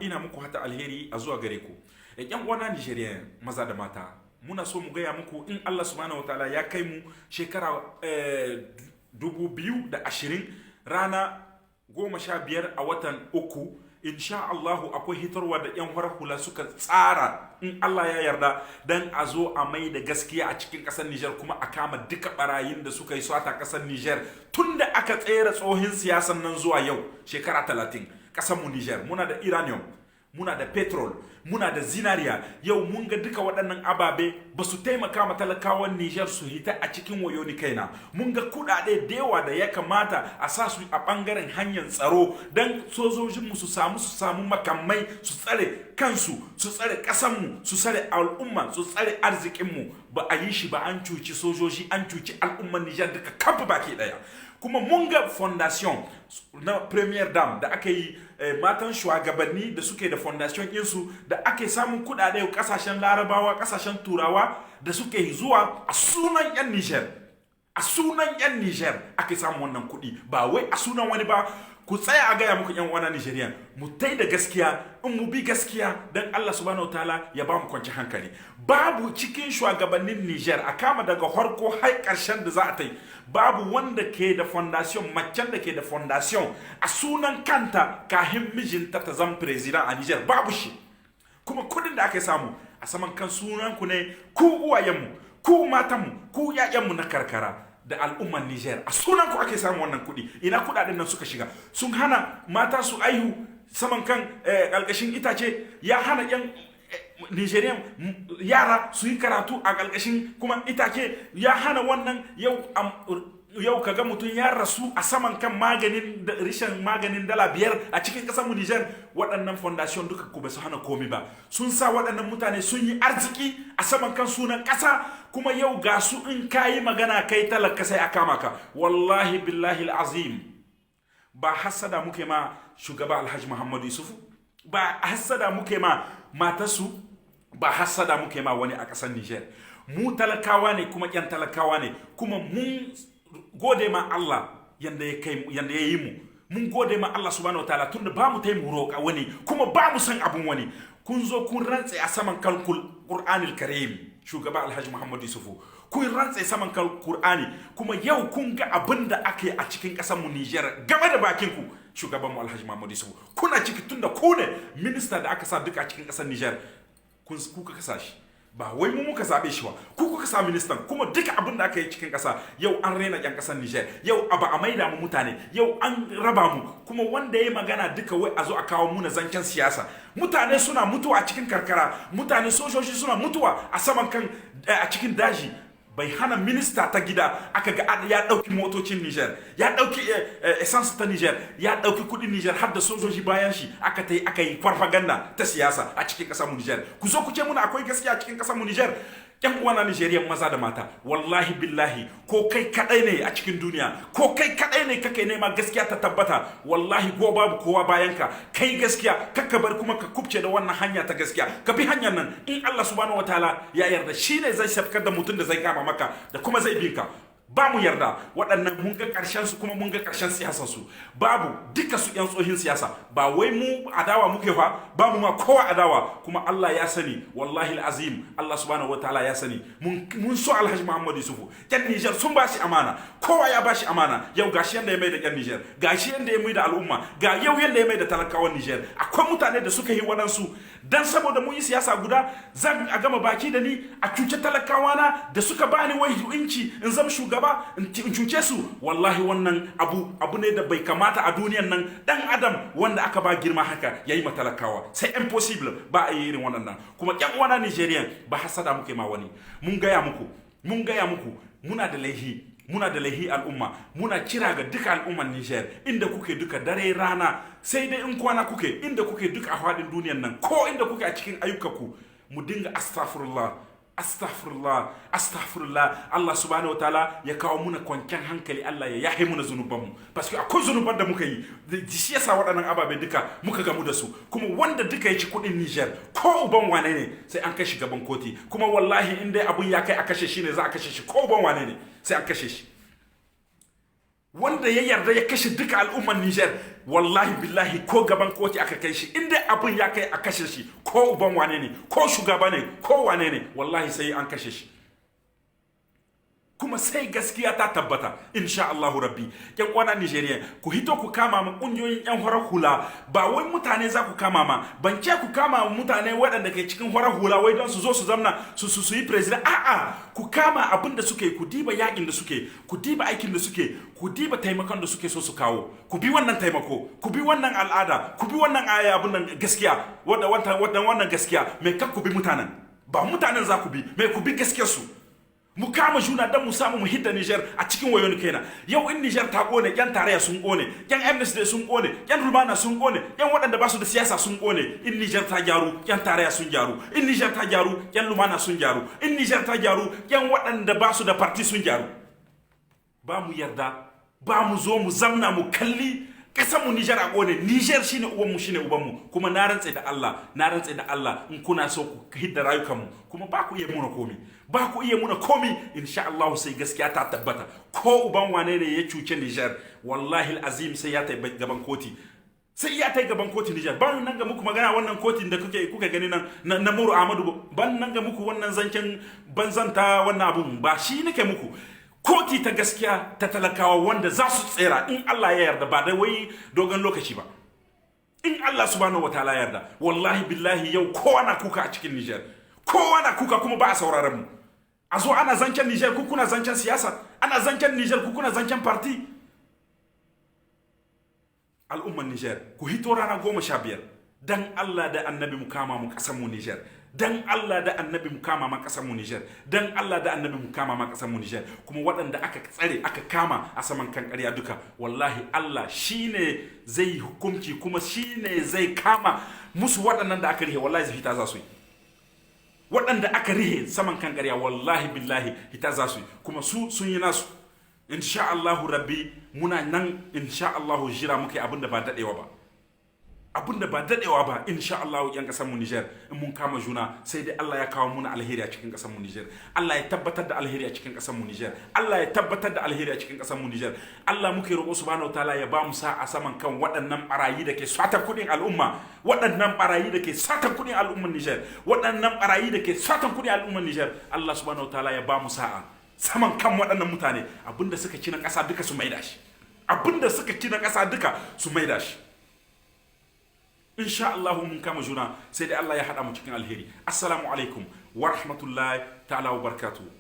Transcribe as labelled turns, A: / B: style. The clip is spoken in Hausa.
A: Ina muku hata alheri a zuwa gare ku. Yan uwana Nigerian maza da mata, muna so mu gaya muku, in Allah Subhanahu Wataala ya kai mu shekara 2020, rana 15 a watan 3, insha Allahu, akwai hitarwa da yan farar hula suka tsara, in Allah ya yarda, dan a zo a mai da gaskiya a cikin ƙasar Niger, kuma a kama duka barayin da suka yi swata ƙasar Niger tun da aka tsere tsohin siyasan nan zuwa yau shekara 30. Ƙasar mu Niger, muna da uranium, muna da petrol, muna da zinariya. Yau mun ga duka waɗannan ababe ba su taimaka ma talakawan Niger su hita a cikin wayoni kaina. Mun ga kuɗaɗe da yawa da ya kamata a sa su a ɓangaren hanyar tsaro don sojojinmu su samu makamai su tsare kansu, su tsare ƙasanmu, su tsare al'umma, su tsare arzikinmu. Ba a yi shi ba. An cuci sojoji, an cuci al'umman Niger duka kafa baki ɗaya. Kuma mun ga fondation na première dame da aka yi, matan shugabanni da suke da fondation insu da ake samun kudade kasashen Larabawa, kasashen Turawa da suke zuwa a sunan yan Niger. A sunan yan Niger ake samun wannan kudi, ba wai a sunan wani ba. Ku tsaya a gaya muku, yan uwana Nigerian, mu tai da gaskiya, in mu bi gaskiya dan Allah Subhanahu Wataala ya ba mu kwanci hankali. Babu cikin shugabannin Niger, a kama daga harko har karshen da za a tai, babu wanda ke da fondation, macen da ke da fondation a sunan kanta kahin mijinta ta zama président a Niger, babu shi. Kuma kudin da aka samu a saman kan sunan ku ne, ku uwayenmu, ku matanmu, ku 'ya'yanmu na karkara da al'ummar Niger, a sunan ku ake samun wannan kuɗi. Ina kuɗaɗen nan suka shiga? Sun hana mata su aihu saman kan ƙalƙashin itace, ya hana yan Nigerian yara su yi karatu a ƙalƙashin kuma itace, ya hana wannan. Yau kaga mutum ya rasu a saman kan maganin, rishin maganin dala 5 a cikin ƙasar mu Niger. Waɗannan fondation duka ku ba su hana komi ba. Sun sa waɗannan mutane sun yi arziki a saman kan sunan ƙasa. Kuma yau ga su, in kayi magana kai talaka, sai a kama ka. Wallahi billahi azim, ba hasada muke ma shugaba Alhaji Muhammadu Yusufu ba, hasada muke ma matarsu ba, hasada muke ma wani a ƙasar Niger. Mu talakawa ne, kuma ƴan talakawa ne, kuma mun gode ma Allah yanda ya kai, yanda ya yi mu. Mun gode ma Allah Subhanahu Wataala tunda ba mu taimu roƙa wani, kuma ba mu san abun wani. Kun zo kun rantse a saman kan Qur'anil Karim, shugaba Alhaji Muhammadu Yusufu, kun rantse saman kan Qur'ani, kuma yau kun ga abin da aka yi a cikin ƙasar mu Niger game da bakin ku. Shugaban mu Alhaji Muhammadu Yusufu, kuna ciki tunda ku ne minista da aka sa duka a cikin ƙasar Niger. Kun kuka kasa shi, ba wai mu muka zabe shi ba, ku kuka sa ministan. Kuma duka abin da aka yi cikin ƙasa yau, an raina yan ƙasar Niger. Yau ba a maida mu mutane, yau an raba mu. Kuma wanda ya magana duka, wai a zo a kawo muna zancen siyasa. Mutane suna mutuwa a cikin karkara, mutane, sojoji suna mutuwa a saman kan a cikin daji, bai hana minista ta gida aka ga ya ɗauki motocin Niger, ya ɗauki essence ta Niger, ya ɗauki kuɗin Niger, har da sojoji bayan shi aka ta yi, aka yi farfaganda ta siyasa a cikin ƙasar mu Niger. Ku zo ku ce muna akwai gaskiya a cikin ƙasar mu Niger. Yan uwana Nigerian maza da mata, wallahi billahi, ko kai kadai ne a cikin duniya, ko kai kadai ne kake nema gaskiya ta tabbata, wallahi ko babu kowa bayan ka, kai gaskiya kakka bar kuma ka kubce da wannan hanya ta gaskiya. Ka bi hanyar nan, in Allah Subhanahu Wataala ya yarda, shine zai shafkar da mutum da zai kama maka da kuma zai bin ka. Ba mu yarda waɗannan. Mun ga ƙarshen su, kuma mun ga ƙarshen siyasar su. Babu duka su yan tsohin siyasa. Ba wai mu adawa muke fa ba, mu ma kowa adawa. Kuma Allah ya sani, wallahi azim, Allah Subhanahu Wataala ya sani, mun so Alhaji Muhammadu Yusufu. Yan Niger sun ba shi amana, kowa ya ba shi amana. Yau gashi yanda ya mai da yan Niger, gashi yanda ya mai da al'umma, ga yau yanda ya mai da talakawan Niger. Akwai mutane da suka yi waɗansu dan saboda mun yi siyasa guda, zan a gama baki da ni a cuce talakawa na da suka bani wai inci in zama shugaba, in cuce su. Wallahi wannan abu abu ne da bai kamata a duniyan nan dan adam wanda aka ba girma haka yayi ma talakawa. C'est impossible, ba a yi irin wannan nan. Kuma yan uwana Nigerian, ba hasada muke ma wani. Mun gaya muku, mun gaya muku, muna da laihi, muna da laihi. Al'umma, muna kira ga duka al'umman Niger, inda kuke duka, dare rana, sai dai in kwana kuke, inda kuke duka a faɗin duniyan nan, ko inda kuke a cikin ayyukanku, mu dinga astaghfirullah, astaghfirullah, astaghfirullah. Allah Subhanahu Wataala ya kawo muna kwanciyar hankali. Allah ya yahe muna zunubanmu, parce que akwai zunuban da muka yi, shi yasa waɗannan ababe duka muka gamu da su. Kuma wanda duka ya ci kuɗin Niger, ko uban wane ne, sai an kai shi gaban koti. Kuma wallahi, in dai abun ya kai a kashe shi ne, za a kashe shi. Ko uban wane ne, sai an kashe shi. Wanda ya yarda ya kashe duka al'ummar Niger, wallahi billahi, ko gaban koti aka kai shi, inda abin ya kai a kashe shi, ko uban wane ne, ko shugaba ne, ko wane ne, wallahi sai an kashe shi, kuma sai gaskiya ta tabbata, insha Allahu rabbi. Yan uwana Nigerian, ku hito ku kama ma kungiyoyin yan horar hula. Ba wai mutane za ku kama ma, ban ce ku kama mutane waɗanda ke cikin horar hula wai don su zo su zamna su yi president. A'a, ku kama abin da suke, ku diba yakin da suke, ku diba aikin da suke, ku diba taimakon da suke so su kawo. Ku bi wannan taimako, ku bi wannan al'ada, ku bi wannan aya, abin nan gaskiya, wannan gaskiya mai kak. Ku bi mutanen, ba mutanen za ku bi mai, ku bi gaskiyar su. Mu kama juna don mu samu mu hidda Niger a cikin wayon kenan. Yau in Niger ta kone, yan tarayya sun kone, yan MNSD sun kone, yan Lumana sun kone, yan waɗanda ba su da siyasa sun kone. In Niger ta gyaru, yan tarayya sun gyaru. In Niger ta gyaru, yan Lumana sun gyaru. In Niger ta gyaru, yan waɗanda ba su da parti sun gyaru. Ba mu yarda ba, mu zo mu zamna mu kalli kasan mu Niger a kone. Niger shine uwan mu, shine uban mu. Kuma na rantse da Allah, na rantse da Allah, in kuna so ku hidda rayukan mu, kuma ba ku iya muna komi, ba ku iya muna komi. Insha Allah sai gaskiya ta tabbata. Ko uban wane ne ya cuce Niger, wallahi azim, sai ya tai gaban koti, sai ya tai gaban koti Niger. Ban nan ga muku magana wannan kotin da kuka gani nan na Muru Ahmadu, ban nan ga muku wannan zancen banzanta, wannan abun ba shi nake muku. Koti ta gaskiya ta talakawa wanda za su tsera, in Allah ya yarda, ba da wai dogon lokaci ba, in Allah subhanahu wataala ya yarda. Wallahi billahi, yau kowa na kuka a cikin Niger, kowa na kuka, kuma ba a sauraron mu. A zo ana zancen Niger, ku kuna zancen siyasa. Ana zancen Niger, ku kuna zancen parti. Al'umman Niger, ku hito rana 15. Dan Allah da annabi mu kama mu kasan mu Niger. Dan Allah da annabi mu kama ma kasar mu Niger. Dan Allah da annabi mu kama ma kasar mu Niger. Kuma waɗanda aka tsare, aka kama a saman kan ƙarya duka, wallahi Allah shine zai hukunci, kuma shine zai kama musu. Waɗannan da aka rihe, wallahi zai fita za su yi. Waɗanda aka rihe saman kan ƙarya, wallahi billahi, hita za su yi, kuma su sun yi nasu. Insha Allahu rabbi, muna nan, insha Allahu, jira muke abin da ba daɗewa ba, abin da ba daɗewa ba, insha Allah. Yan ƙasar mu Niger, in mun kama juna, sai dai Allah ya kawo muna alheri a cikin ƙasar mu Niger. Allah ya tabbatar da alheri a cikin ƙasar mu Niger. Allah ya tabbatar da alheri a cikin ƙasar mu Niger. Allah muke roƙo subhanahu wataala ya ba mu sa a saman kan waɗannan barayi da ke satan kuɗin al'umma, waɗannan barayi da ke satan kuɗin al'ummar Niger, waɗannan barayi da ke satan kuɗin al'ummar Niger. Allah subhanahu wataala ya ba mu sa'a saman kan waɗannan mutane. Abinda suka ci na ƙasa duka su maida shi, abinda suka ci na ƙasa duka su maida shi. Insha Allah mun kama juna, sai dai Allah ya haɗa mu cikin alheri. Assalamu alaikum wa rahmatullahi ta'ala wa barakatuh.